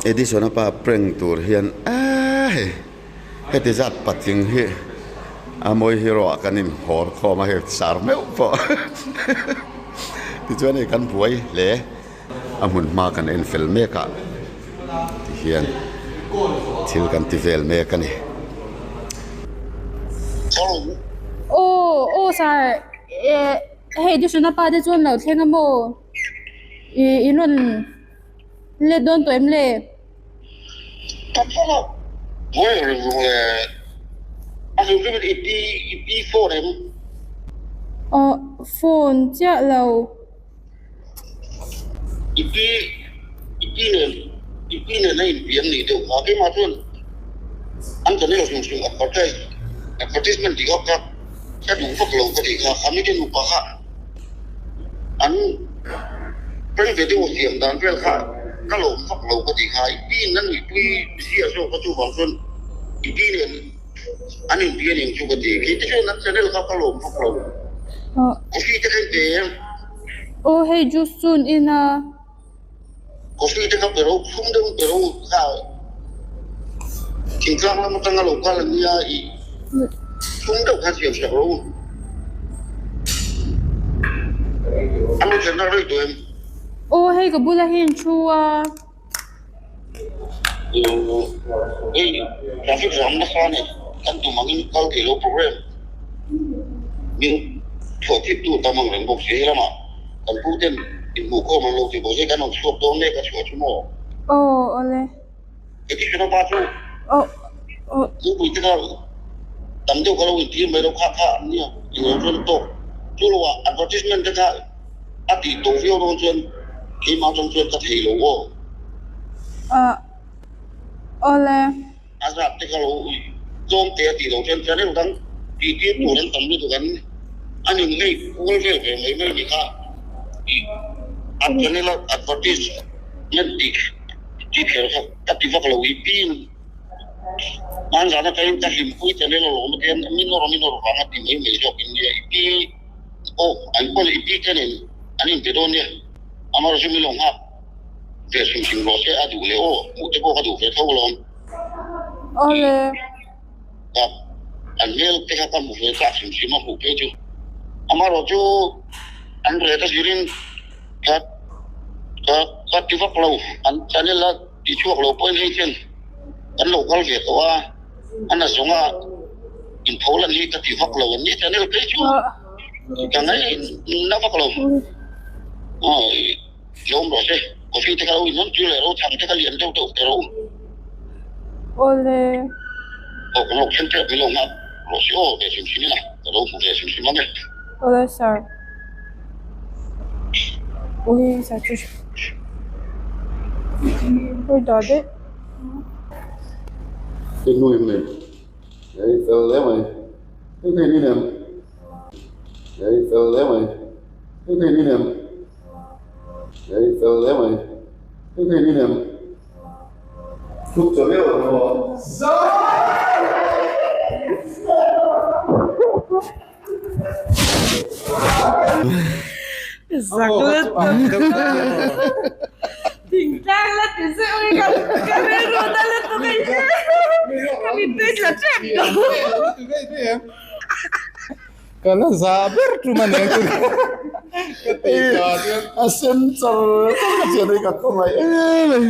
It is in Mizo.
Edison a pa prank tur hian eee hei heti zat patling hi a mawi hero ah kan inhawr khawm a hei sar meuh pawh tichuan hei kan buai hle a hmun hma kan en fel mek ah tihian thil kan ti vel mek a ni. Aw aw sir hei Edison a pa te chuan lo thleng a maw ih in rawn. Let dawn tawh em le? Ka phawng a. Buai reng reng le. A hlim hlim in i pi i pi phone em? Aw phone chiah lo. I pi i pi nen i pi nen a inpiang nih deuh kha. Keimah chuan an channel hrim hrim advertise advertisement tih kha ka ka duh vak lo ka tih kha. Khamite nupa kha. An prank video siam dan vel kha ka lawm vak lo ka ti kha i pi in a nuihpui ziah zawk a chuvang chuan i pi nen an inbia ning chu ka ti kei te chuan an channel kha ka lawm vak lo coffee te kha in pe em? Aw hei juice chu an in a. Coffee te kha pe ro thlum deuh in pe ro kha thingtlang lam atanga lo kal an nia i thlum deuh khan siam sak ro a lo thlen na rei tawh em? Aw hei ka bula hi an thu a. Hei traffic jam nasa a ni kan tum angin kal thei lo program min thuah thip tu tam ang reng bawk si hei lamah. Kan pu ten inhmuh khawm an lo ti bawk se kan rawn chhuak dawn mek a chhuah chu maw? Aw awle. Edison a pa chu Aw aw. Nupui te kha tam deuh ka lo intir mai lo kha kha an nia englo chuan a tawk. Chu lo ah advertisement te kha a tih tawh viau dawn chuan keimah atang chuan ka thei lo aw. Ah awle. A zat te kha lo tlawm te a tih loh chuan channel dang tih tir tur an tam lutuk an an in lei kual vel ve mai mai ni kha tih a channel a advertisement tih tih kher kha ka ti vak lo i pin hman zan atangin ka hlimpui channel a lawm atian min nawr min nawr vang a ti mai mai zawk in nia i pi pawh an pawn i pi te nen an in pe dawn nia amaherawhchu min lo nghak. Ve hrim hrim rawh se a duh leh aw, hmuh te pawh ka duh ve tho alawm. Awle. Ka an hmel te kha ka hmu ve chak hrim hrim a hmuh phei chu. Amaherawh chu an reh a zirin ka ka ka ti vak lo, an channel a ti chhuak lo pawhin hei hian kan lo kal ve tawh a, a na zawnga intho lan hi ka ti vak lo an ni channel phei chu ka ngaih na vak lo. Aw. Lawm rawh se, coffee te kha lo inhawng tir leh ro, chhang te kha lian deuh deuh te ro. Awle. Aw ka lo khen tep mai lo nghak rawh se aw ve hrim hrim ila, ka lo hmu ve hrim hrim ang e. Awle sir. Ui sir chu Ui dah daih. Hei hnu em nei? Hei fel hle mai. Hei hei ni nem. Hei fel hle mai. Hei hei ni nem. Hei fel hle mai. Hei hei ni nem. Chhuk chaw meuh ang maw? Zak lutuk a. Thingtlang la ti zeuh i ka ka rilru na lutuk a ka mittui tla tep tawh. Ka la za ber tum a nia chu ka ti ta chuan. A sen char char ka thian hi ka khawngaih em em.